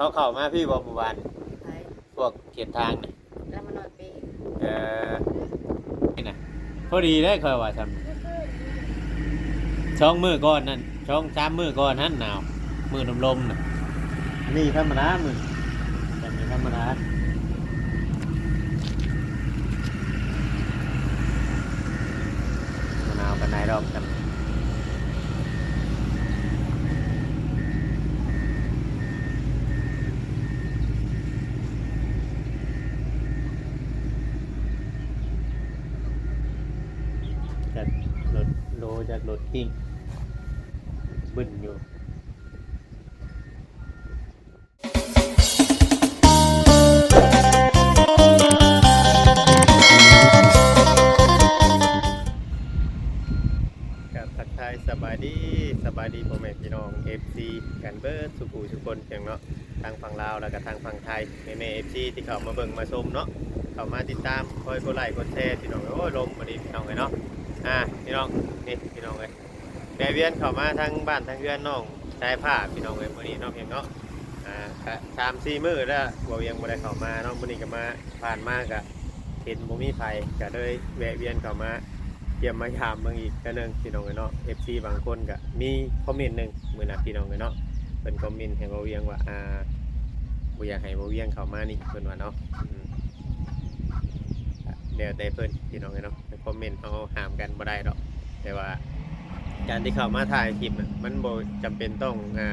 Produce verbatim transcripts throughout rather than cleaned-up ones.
เขาเข้ามาพี้บ่เมื่อวาน ไผ พวกเขตทางนี่ แล้วมานอนเป เออ นี่นะ พอดีได้ค่อยว่าซ้ำ สองมื้อก่อนนั่น สองสามมื้อก่อนหั่นหนาว มื้อลมๆน่ะ นี่ธรรมดามื้อ แบบนี้ธรรมดา บ่หนาวปานใดดอก จากรถโล จากรถกิ้ง บึ้นอยู่ ครับ ทักทายสบายดี สบายดีพ่อแม่พี่น้อง เอฟซี กันเบิดสุผู้สุคนเพียงเนาะ ทางฝั่งลาวแล้วก็ทางฝั่งไทย แม่ๆ เอฟซี ที่เข้ามาเบิ่งมาชมเนาะ เข้ามาติดตาม คอยกดไลค์กดแชร์พี่น้อง โอ้ย ลมบ่ดีพี่น้องเอ้ยเนาะ อ่า พี่น้อง นี่พี่น้องเอ้ย แวะเวียนเข้ามาทางบ้านทางเฮือนน้องสายฟ้าพี่น้องเอ้ย มื้อนี้เนาะเพียงเนาะ อ่า ก็สามสี่มื้อแล้ว บ่าวเวียงบ่ได้เข้ามาเนาะ มื้อนี้ก็มา ผ่านมาก็เห็นบ่มีไผ ก็เลยแวะเวียนเข้ามาเยี่ยมมายามเบิ่งอีกเทื่อหนึ่งพี่น้องเอ้ยเนาะ เอฟซี บางคนก็มีคอมเมนต์หนึ่งมื้อนะพี่น้องเอ้ยเนาะ เพิ่นคอมเมนต์ให้บ่าวเวียงว่า อ่า บ่อยากให้บ่าวเวียงเข้ามานี่ เพิ่นว่าเนาะ อืม แล้วแต่เพิ่นพี่น้องเอ้ยเนาะ คอมเมนต์เฮาห้ามกันบ่ได้ดอก แต่ว่าการที่เข้ามาถ่ายคลิปน่ะ มันบ่จำเป็นต้อง อ่า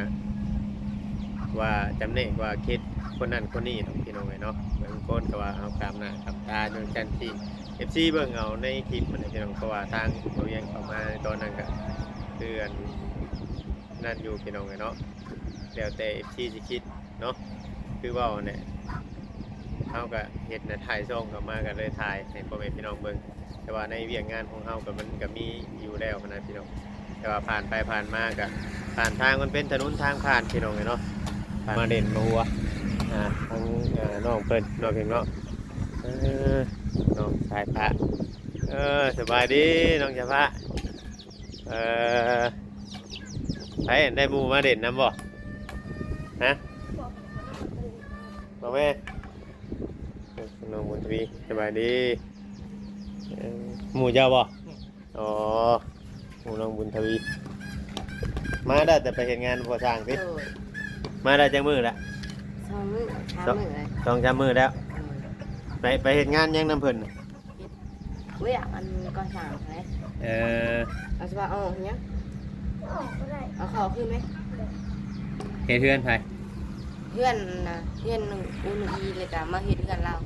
ว่าจำแนกว่าเขตคนนั้นคนนี้ดอกพี่น้องเอ้ยเนาะ บางคนก็ว่าเอาตามหน้าตามตาจั่งซั้นซี้ เอฟซี เบิ่งเอาในคลิปมันน่ะพี่น้อง เพราะว่าทางบ่าวเวียงเข้ามาตอนนั้นก็คืออันนั้นอยู่พี่น้องเอ้ยเนาะ แล้วแต่ เอฟซี สิคิดเนาะ คือเว้าเนี่ย เฮาก็เฮ็ดน่ะ ถ่ายช่องเข้ามาก็เลยถ่ายให้พ่อแม่พี่น้องเบิ่ง แต่ว่าในเวียกงานของเฮาก็มันก็มีอยู่แล้วหั้นนะพี่น้อง แต่ว่าผ่านไปผ่านมาก็ ผ่านทางมันเป็นถนนทางผ่านพี่น้องเอ้ยเนาะ ผ่านมาเล่นมาหัว อ่า ทั้ง อ่า น้องเพิ่น น้องเพิ่นเนาะ เออ น้องสายฟ้า เออ สบายดีน้องสายฟ้า เออ ไผได้หมู่มาเล่นนำบ่ ฮะ บอกแม่ น้องบุญทวี สบายดี เออ หมู่เจ้าบ่ อ๋อ หมู่น้องบุญทวี มาได้แต่ไปเฮ็ดงานก่อสร้างติ โดย มาได้จักมื้อละ สองมื้อ สามมื้อเลย สองสามมื้อแล้ว โดย ไป ไปเฮ็ดงานหยังนำเพิ่นน่ะ เฮ็ดเวียกอันก่อสร้างไผ เออ เอาสิว่าออกหยัง เอาเข้าคืนไหม เฮ็ดเฮือนไผ เฮือนน่ะ เฮือนอุนอี แล้วก็มาเฮ็ดเฮือนลาว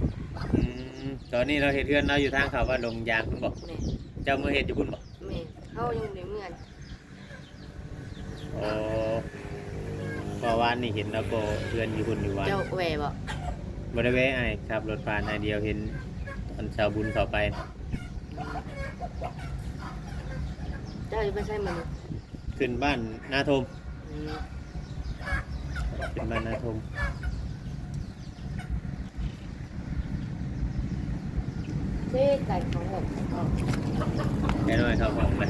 อืม ตอนนี้ลาวเฮ็ดเฮือนลาวอยู่ทางเข้าบ้านดงยางพุ้นบ่ แม่น เจ้าเมือเฮ็ดอยู่พุ้นบ่ แม่น เฮายังบ่ได้เมือ อ๋อ เมื่อวานนี่เห็นลาวก่อเฮือนอยู่พุ้นอยู่วัด เจ้าแวะบ่ บ่ได้แวะอ้าย ขับรถผ่านอ้ายเดียวเห็นตอนชาวบุญเข้าไป เจ้าอยู่ไปไสมื้อนี้ ขึ้นบ้านนาทม อืม ขึ้นบ้านนาทม เจ๊ไก่ของผม แม่น้อยเข้าห้องไป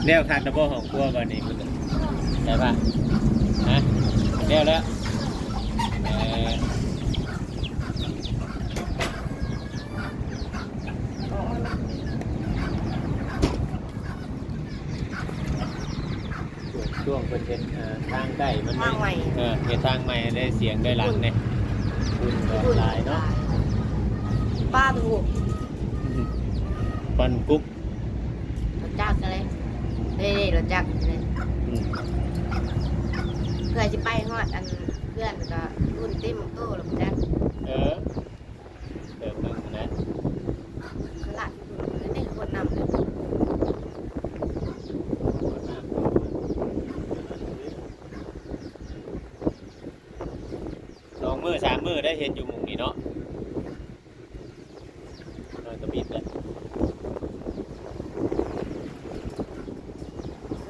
แล้วคักแล้วบ่ห้องครัวบ่นี่ ได้ปะ ฮะ แล้วแล้ว เออ ช่วงเพิ่นเฮ็ด เอ่อ ทางใกล้มัน ทางใหม่ เออ เฮ็ดทางใหม่ได้เสียงได้หลังเนี่ย ฝุ่นก็หลายเนาะ ป้าถูก ปันกุ๊ก รถจักรอะไร เด้ๆ รถจักรอะไร อืม เพื่อสิไปฮอดอันเพื่อนก็ฝุ่นเต็มโตรถจักร เออ เติมหนึ่งนะ ขนาดอยู่นี่คนนำเลย สองมื้อสามมื้อได้เฮ็ดอยู่หม่องนี้เนาะ นอนกระมิดเลย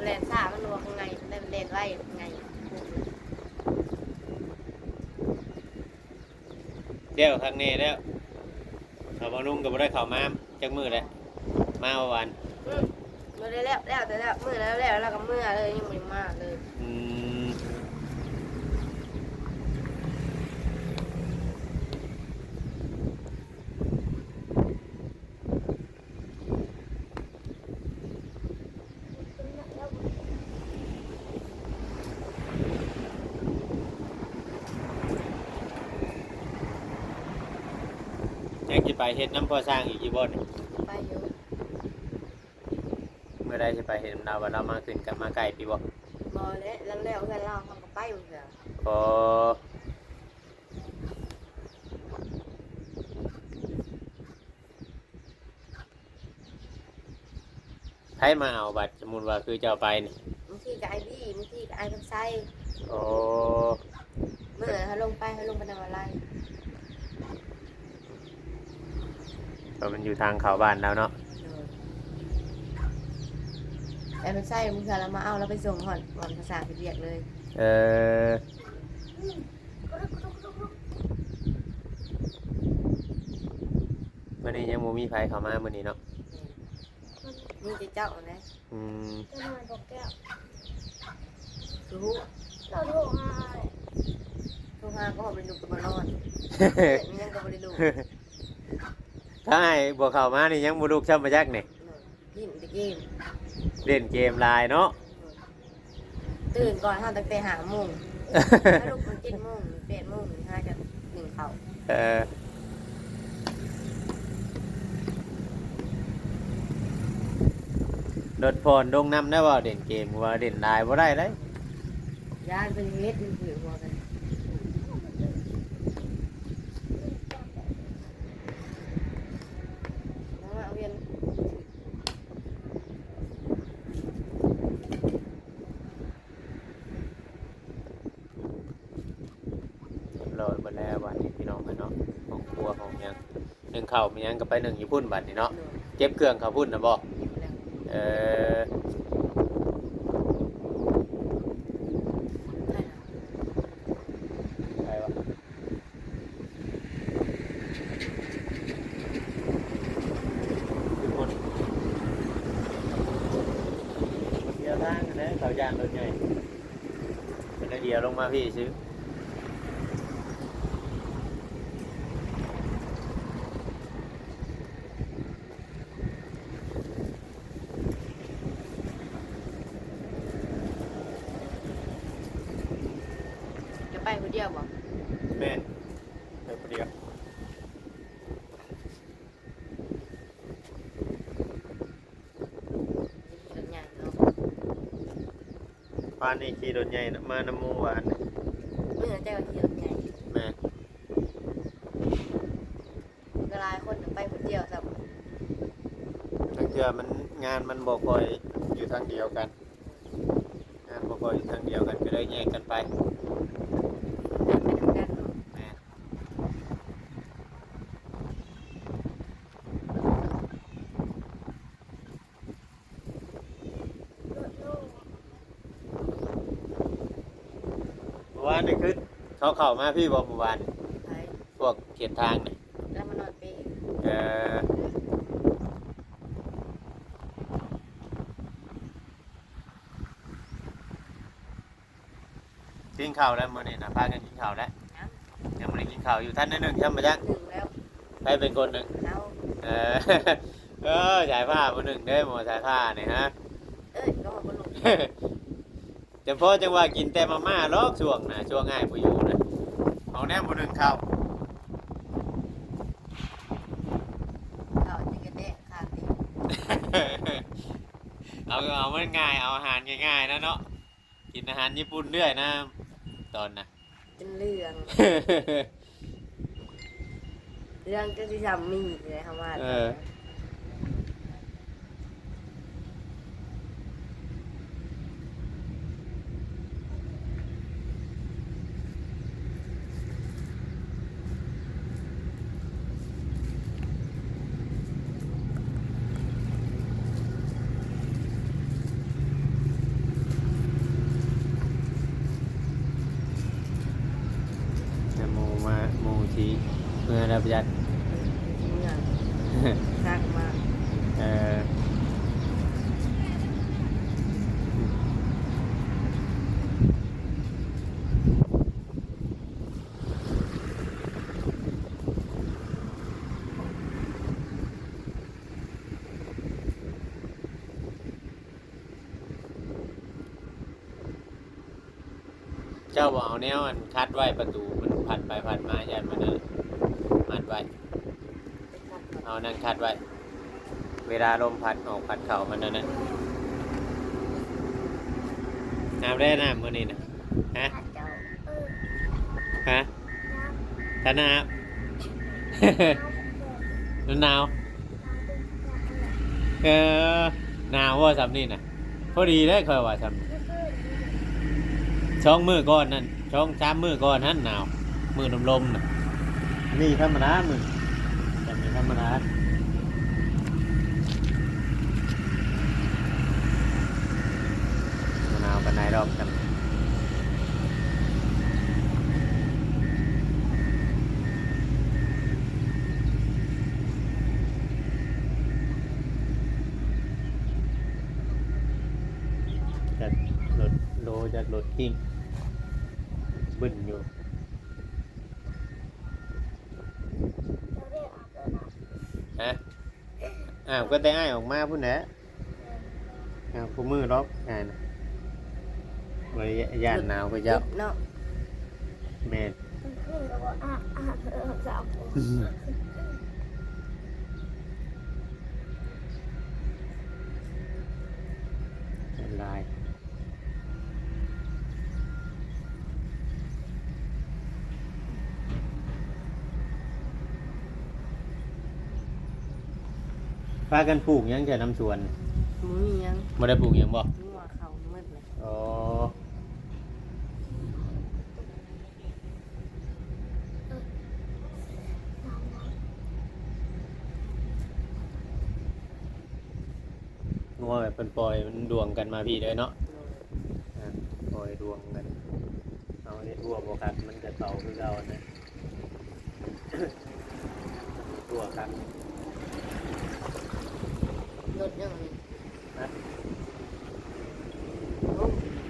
แล่นช้ามันว่าข้างใน มันแล่นไวข้างใน เดี๋ยวครั้งนี้แล้ว เขาบ่นุ่งก็บ่ได้เข้ามาจักมื้อแล้ว มาเมื่อวาน อืม บ่ได้ แล้ว แล้วแต่แล้ว มื้อนั้นแล้ว แล้วก็เมือเลย ยังบ่ได้มาเลย อืม ยังสิไปเฮ็ดนำพ่อช่างอีกอยู่บ่นี่? ไปอยู่ มื้อใดสิไปเฮ็ดนำลาว ว่าลาวมาขึ้นกลับมาใกล้ปีบ่? บ่แล้ว แล้ว แล้วเฮือนลาว เฮาก็ไปบ่เทื่อ อ๋อ ไผมาเอาบัด สมมุติว่าคือเจ้าไปนี่? บางทีก็อ้ายบี้ บางทีก็อ้ายคำไส โอ้ มื้อเฮาลงไป เฮาลงไปนำอะไร เพราะมันอยู่ทางเข้าบ้านแล้วเนาะ โดย อ้ายคำไส บางเทื่อลาวมาเอา ลาวไปส่งฮอดบ่อนภาษาเฮ็ดเวียกเลย เออ มื้อนี้ยังบ่มีไผเข้ามามื้อนี้เนาะ มีแต่เจ้าหั้นแหละ อืม เจ้าน้อยบอกแก้ว คือฮู้ เราโทรหา โทรหาก็บ่ได้ลุกก็บ่นอน เฮ็ดหยังก็บ่ได้ลุก ถ้าอ้ายบ่เข้ามานี่ยังบ่ลุกซ้ำบ่จักนี่ เล่นแต่เกม เล่นเกมหลายเนาะ ตื่นก่อนเฮาตั้งแต่ห้าโมง แล้วลุกตอนเจ็ดโมง แปดโมง หาจะนึ่งข้าว เออ ลดผ่อนลงนำได้บ่ เล่นเกม ว่าเล่นหลายบ่ได้เด้ ย้านเพิ่นเฮ็ด มันถือหัวกัน มาเวียน เรียบร้อยหมดแล้ววันนี้พี่น้องกันเนาะ ห้องครัวห้องหยัง นึ่งข้าวมีหยังก็ไปนึ่งอยู่พุ้นบัดนี้เนาะ โดย เก็บเครื่องเข้าพุ้นน่ะบ่ เก็บแล้ว เออ ไปวะ เสียทางนะ เขาย่านรถใหญ่ เป็นไอเดียลงมาพี่ซื้อ จะไปคนเดียวบ่ แม่น ไปคนเดียว รถใหญ่เนาะ วานนี้ขี่รถใหญ่นะ มานำหมู่วานนี่ เมื่อเจ้าขี่รถใหญ่ แม่น มันก็หลายคนไปคนเดียวซ้ำ บางเทื่อมัน งานมันบ่ค่อยอยู่ทางเดียวกัน งานบ่ค่อยอยู่ทางเดียวกัน ก็เลยแยกกันไป ไปทำงานเนาะ แม่น เมื่อวานนี่คือเขาเข้ามาพี่บ่เมื่อวาน? ไผ? พวกเขตทางนี่ แล้วมานอนเป เออ กินข้าวแล้วมื้อนี้นะ พากันกินข้าวแล้ว ยัง ยังบ่ได้กินข้าวอยู่ ท่านได้นึ่งใช่ไหมจ๊ะ นึ่งแล้ว ใครเป็นคนนึ่ง? เอา เออ เออ สายผ้าผู้นึ่งเด้อ หมอสายผ้านี่ฮะ เอ้ย ก็บ่รู้ จำเพาะจังว่ากินแต่มาม่าหรอกช่วงนะ ช่วงอ้ายบ่อยู่นะ เอาแนวผู้นึ่งข้าว ข้าวจะกระแดะข้างนี้ เอา เอามันง่าย เอาอาหารง่ายๆนะเนาะ กินอาหารญี่ปุ่นเรื่อยนะ ตอนน่ะ เป็นเรื่อง เรื่องก็สิซ้ำมีอีกเลยค่ะว่า เออ แต่หมู่มา หมู่ที่เมือแล้วประหยัด เมือ สร้างมา เออ เจ้าบ่เอาแนวอันคัดไว้ประตู มันพัดไปพัดมา ย่านมันนั่นน่ะ มัดไว้ เอานั่นคัดไว้ เวลาลมพัดออกพัดเข้ามันนั่นน่ะ อาบได้น้ำมื้อนี้น่ะ ฮะ ฮะ ท่านอาบ มันหนาว เออ หนาวว่าซำนี่น่ะ พอดีได้ค่อยว่าซำ สองมื้อก่อนนั่น สองสามมื้อก่อนหั่นหนาว มื้อลมๆน่ะ นี่ธรรมดามื้อ แบบนี้ธรรมดา บ่หนาวปานใดดอกครับ จักรถโล จักรถคิง บึ้นอยู่ ฮะ อ้าว ก็แต่อ้ายออกมาพุ้นแหละ อ้าว คู่มื้อดอก อ้ายน่ะ บ่ได้ย้านหนาวคือเจ้า เนาะ แม่น มันขึ้นแล้วก็อ้า อ้า เออ สาม หลาย พากันปลูกหยังแถวน้ำสวน บ่มีหยัง บ่ได้ปลูกหยังบ่ งัวเขาหมดเลย อ๋อ งัวแบบเพิ่นปล่อยมันดวงกันมาพี้เลยเนาะ โดย อ่า ปล่อยดวงกัน เอาเฮ็ดหัวบ่คัก มันก็เก่าคือเก่านะ หัวคัก รถยัง ฮะ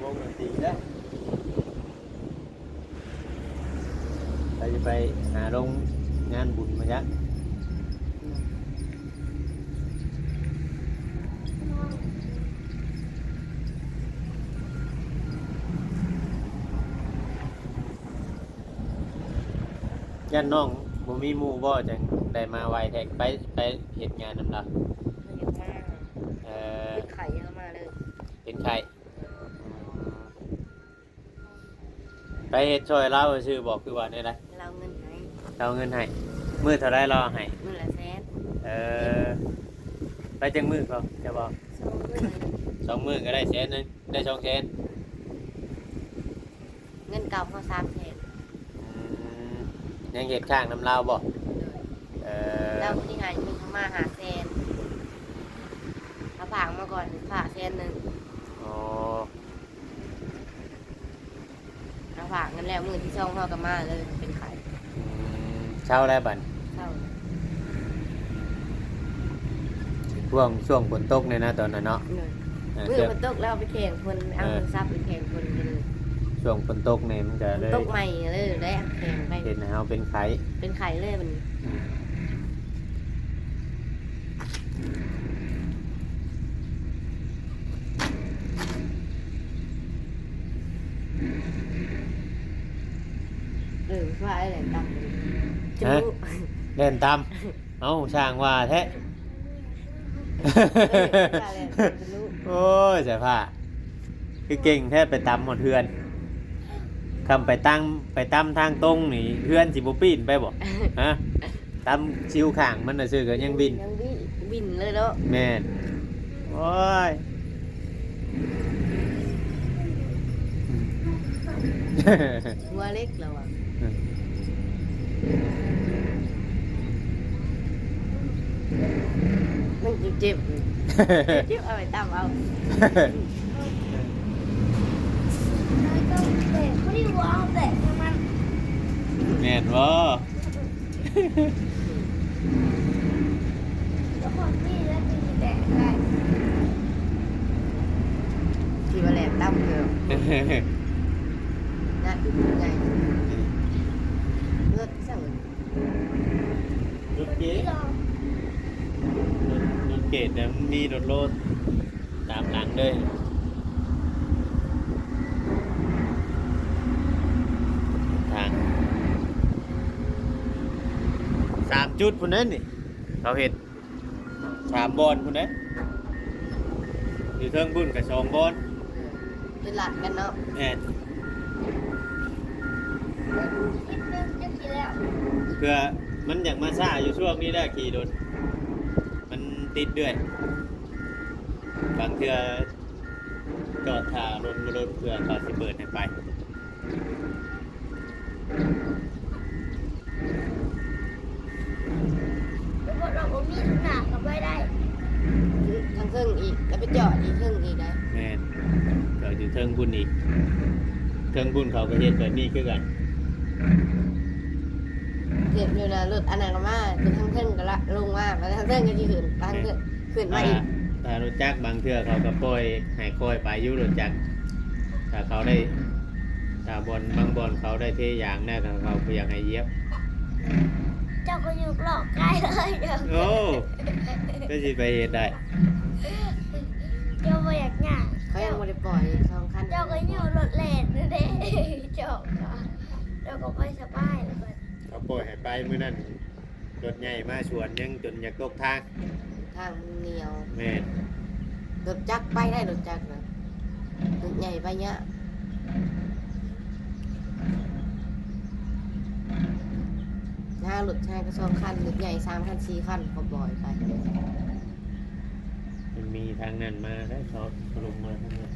วงดนตรีเด้อ ไป ไปหาลงงานบุญมาจ้ะ ย่านน้องบ่มีหมู่บ่ จั่งได้มาไวแท้ ไป ไปเฮ็ดงานนำลาว เฮ็ดงาน เอ่อ เป็นไข้ยังมาเลย เป็นไข้ ไปเฮ็ดช่วยลาวซื่อบ่ คือว่าแนวใด ลาวเงินให้ ลาวเงินให้ มื้อเท่าใดลาวให้ มื้อละแสน เออ ไปจักมื้อก็จะบอก สองมื้อ สองมื้อก็ได้แสนหนึ่ง ได้สองแสน เงินเก่าเขาสามแสน อืม ยังเฮ็ดค้างนำลาวบ่ โดย เออ ลาวมื้อนี้ให้เงินเขามาห้าแสน เขาฝากมาก่อน ฝากแสนหนึ่ง อ๋อ เอาฝากเงินแล้ว มื้อที่สองเขาก็มาเลย เป็นไข้ อืม เซาแล้วบัด เซา ช่วง ช่วงฝนตกเนี่ยนะ ตอนนั้นเนาะ เออ เออ มื้อ ช่วง ฝนตกแล้วเอาไปแข่งคน เอา เออ โทรศัพท์ไปแข่งคนกันเลย ช่วงฝนตกเนี่ยมันก็เลย ฝนตกใหม่เลย แล้วแข่งไป เฮ็ดให้เฮาเป็นไข้ เป็นไข้เลยบัดนี้ เออ ว่าอะไรต่ำ ฮะ จะรู้ แล่นต่ำ เอ้า ช่างว่าแท้ เออ ว่าอะไรต่ำ จะรู้ โอ้ย สายฟ้า คือเก่งแท้ ไปตำฮอดเฮือน คันไปตั้ง ไปตำทางตรงนี่ เฮือนสิบ่ปีนไปบ่ ฮะ ตำชิวข้างมันน่ะซื่อก็ยังวิน ยังวิน วินเลยเนาะ แม่น โอ้ย หัวเล็กแล้วอะ อืม มันเจ็บ เจ็บ เอาไปตำเอา แม่นบ่ แล้วคนที่แล้วเป็นแบกได้ ที่ว่าแหลมต่ำเกิน น่ากินใหญ่ เลือดสั่ง รถเก๋ง รถ รถเก๋งเนี่ยมันมีรถโลด ตามหลังเลย เ จุดพุ้นเด้นี่ เขาเฮ็ดสามบ่อนพุ้นเด้ อยู่เทิงพุ้นก็สองบ่อน เป็นหลักกันเนาะ แม่น เพื่อมันอยากมาซ่าอยู่ช่วงนี้แหละ ขี่รถ มันติดด้วย บางเทื่อจอดถ่ารถมารถเพื่อเขาสิเปิดให้ไป สมมติว่าบ่มีข้างหน้าก็ไปได้ ทางเทิงอีก แล้วไปจอดอีกเทิงอีกได้ แม่น ก็อยู่เทิงพุ้นอีก เทิงพุ้นเขาก็เฮ็ดแบบนี้คือกัน เห็นอยู่นะ รถอันนั้นก็มา เป็นทางเทิงก็ละ ลงมา ไปทางเทิงก็สิขึ้น ทางเทิง ขึ้นมาอีก ถ้า ถ้ารถจักรบางเทื่อเขาก็ปล่อยให้ค่อยไปอยู่รถจักร ถ้าเขาได้ ถ้าบ่อน บางบ่อนเขาได้เทยางแน่ เขาก็อยากให้เหยียบ เจ้าก็อยู่หลอกใกล้เลย โอ้ ก็สิไปเฮ็ดได้ เจ้าบ่อยากย่าง เขายังบ่ได้ปล่อยสองคัน เจ้าก็อยู่รถแล่นนั่นเด้ เจ้าก็ เจ้าก็ไปสบายเลย เขาปล่อยให้ไปมื้อนั้น รถใหญ่มาสวนยังจนอยากตกทาง ทางมันเหนียว แม่น รถจักรไปได้ รถจักรนะ รถใหญ่ไปยาก หารถใหญ่ก็สองคัน รถใหญ่สามคัน สี่คัน ก็ปล่อยไป มันมีทางนั้นมาได้ เขาลงมาทางนั้น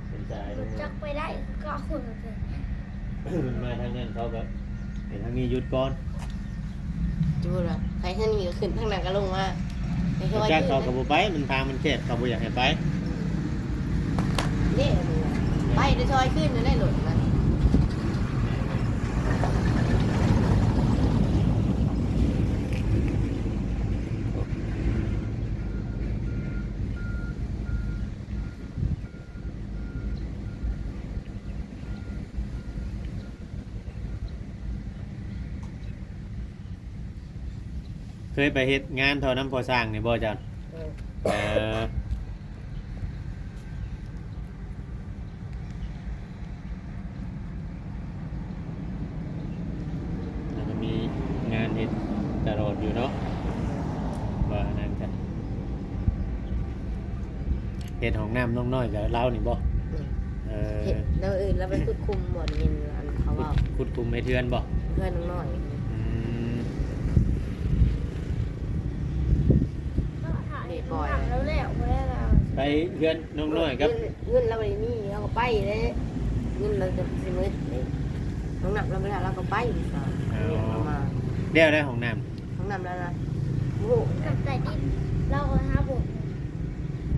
เป็นสายลงมา จักไปได้ก็คนเดียว มันมาทางนั้น เขาก็เห็นทางนี้หยุดก่อน จูดว่าไปทางนี้ก็ขึ้น ทางนั้นก็ลงมา แต่แค่ว่า จักเขาก็บ่ไป มันทางมันแคบ เขาบ่อยากให้ไป เด้ ไปเดี๋ยวซอยขึ้นจะได้หลุดนะ เคยไปเฮ็ดงานท่อน้ำพอสร้างนี่บ่เจ้า เออ เออ แล้วก็มีงานเฮ็ดตลอดอยู่เนาะ ว่าอันนั้นกัน เฮ็ดห้องน้ำน้องน้อยกับลาวนี่บ่ อืม เออ เฮ็ดแนวอื่นแล้วไปขุดคุมบ่ ได้ยินอันเขา ขุด เว้า ขุดคุมให้เฮือนบ่ เฮือนน้องน้อย อืม ก็ถ่าย นี่ปล่อย แล้วแล้วบ่ได้แล้ว ไปเฮือนน้องน้อยกับ เงิน เงินเราบ่ได้มี เราก็ไปเลย เงินเราจะสิหมดเลย น้องหนักเราบ่ได้ เราก็ไปดีกว่า เอา เรียกเรามา แล้วได้ห้องน้ำ ห้องน้ำแล้วนะ โอ้โห กับใต้ดิน เราก็หาบ่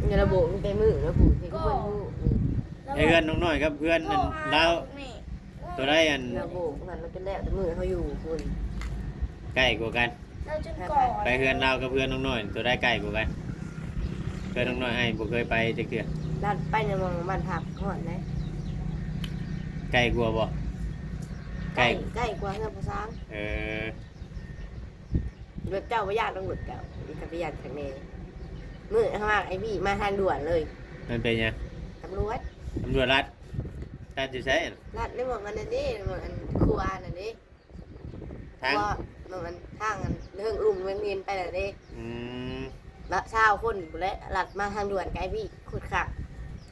เนี่ยเราโบกตั้งแต่มื้อแล้วผู้ที่ก็เพิ่นรู้ อืม ไอ้เฮือนน้องน้อยกับเฮือนนั่น โทรหา ลาว แม่ ตัวใดอัน เราโบกนั่นเราจนแล้วแต่มื้อเขาอยู่คุณ ใกล้กว่ากัน เราจนก่อน ไปเฮือนลาวกับเฮือนน้องน้อย ตัวใดใกล้กว่ากัน เฮือนน้องน้อยไอ้บ่เคยไปจักเทื่อ ลัดไปในหม่องบ้านพักฮอดไหน ใกล้กว่าบ่ ใกล้ ใกล้ ใกล้กว่าเฮือนผู้สาว เออ รถเจ้าบ่ย่านดอก รถเจ้ามีแต่ไปย่านทางแม่ มื้อเฮามาไอ้บี้มาทางด่วนเลย มันเป็นหยัง ตำรวจ ตำรวจลัด ลัดอยู่ไส ลัดในหม่องอันนั้นเด้ หม่องอันครัวนั่นเด้ ทาง ครัวหม่องอันทางอันเรื่องลุ่มเวียงเวียนไปนั่นเด้ อืม ละซาวคนพู้นแหละ ลัดมาทางด่วนไกลพี่ขุดคัก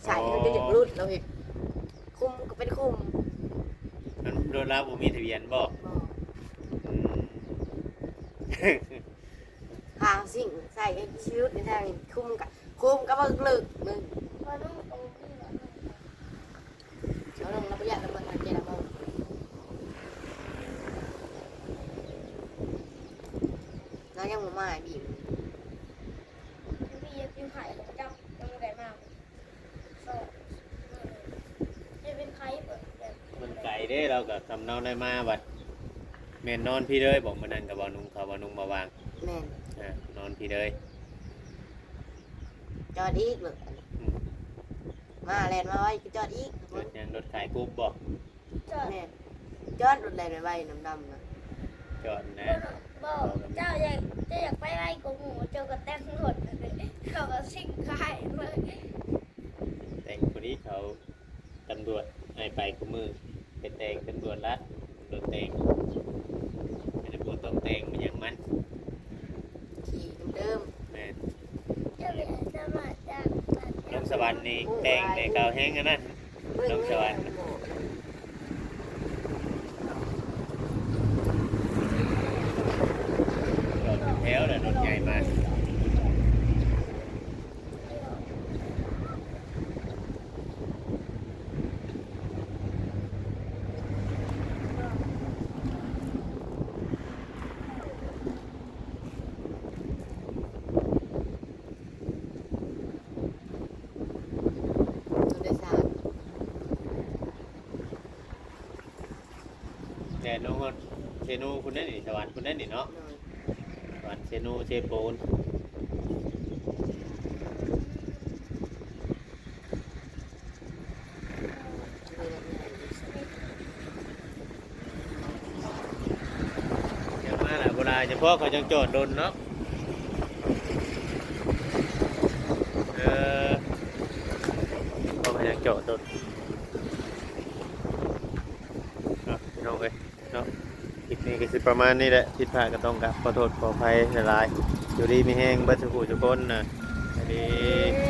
ใส่มันจะหยุดรุดแล้วพี่ คุมก็เป็นคุม มันรถลาวบ่มีทะเบียนบ่ บ่ อืม พาสิ่งใส่ไอ้ชีวิตในทางนี้ คุมกะ คุมกะเบิกเลิกมึง เอาลงแล้วประหยัดแล้วมันเจรจา แล้วยังบ่มาอีก มีอยู่ไผเจ้ายังบ่ได้มา สอง จะเป็นไผเปิดแบบ มันไกลเด้ เราก็คำเนาได้มาบัด แม่นนอนพี่เด้อ บอกมื้อนั้นกับบ่าวนุงเขา บ่าวนุงบ่าวาง แม่น อ่ะ นอนพี่เด้อ จอดอีกเลย อืม มาแล่นมาไวก็จอดอีก รถยัง รถขายกบบ่ จอด แม่น จอดรถแล่นไวๆ ดำๆ นะ จอดนะ บ่ เจ้าอยาก เจ้าอยากไปไวกว่าหมู่ เจ้าก็แต่งรถ เขาก็ซิ่งขายเลย แต่งผู้นี้เขา ตำรวจให้ไปคู่มือ ไปแต่งตำรวจละ ตำรวจแต่ง อันนี้บ่ต้องแต่งมันหยังมัน สวรรค์นี่แต่งในเก่าแฮงอันนั้น ลงสวรรค์ จอดแถวแล้วรถใหญ่มา โดยสาร แต่น้องก็เซโนคุณได้นี่ สวรรค์คุณได้นี่เนาะ โดย สวรรค์เซโนเซโปน เดี๋ยวมาละโบราณเฉพาะเขาจังจอดโดนเนาะ เออ เพราะเขายังจอดโดน ครับพี่น้องเอ้ยเนาะ คลิปนี้ก็สิประมาณนี้แหละ ผิดพลาดก็ต้องกราบขอโทษขออภัยหลายๆ อยู่ดีมีแฮงเบิดสุขุทุกคนนะ สวัสดี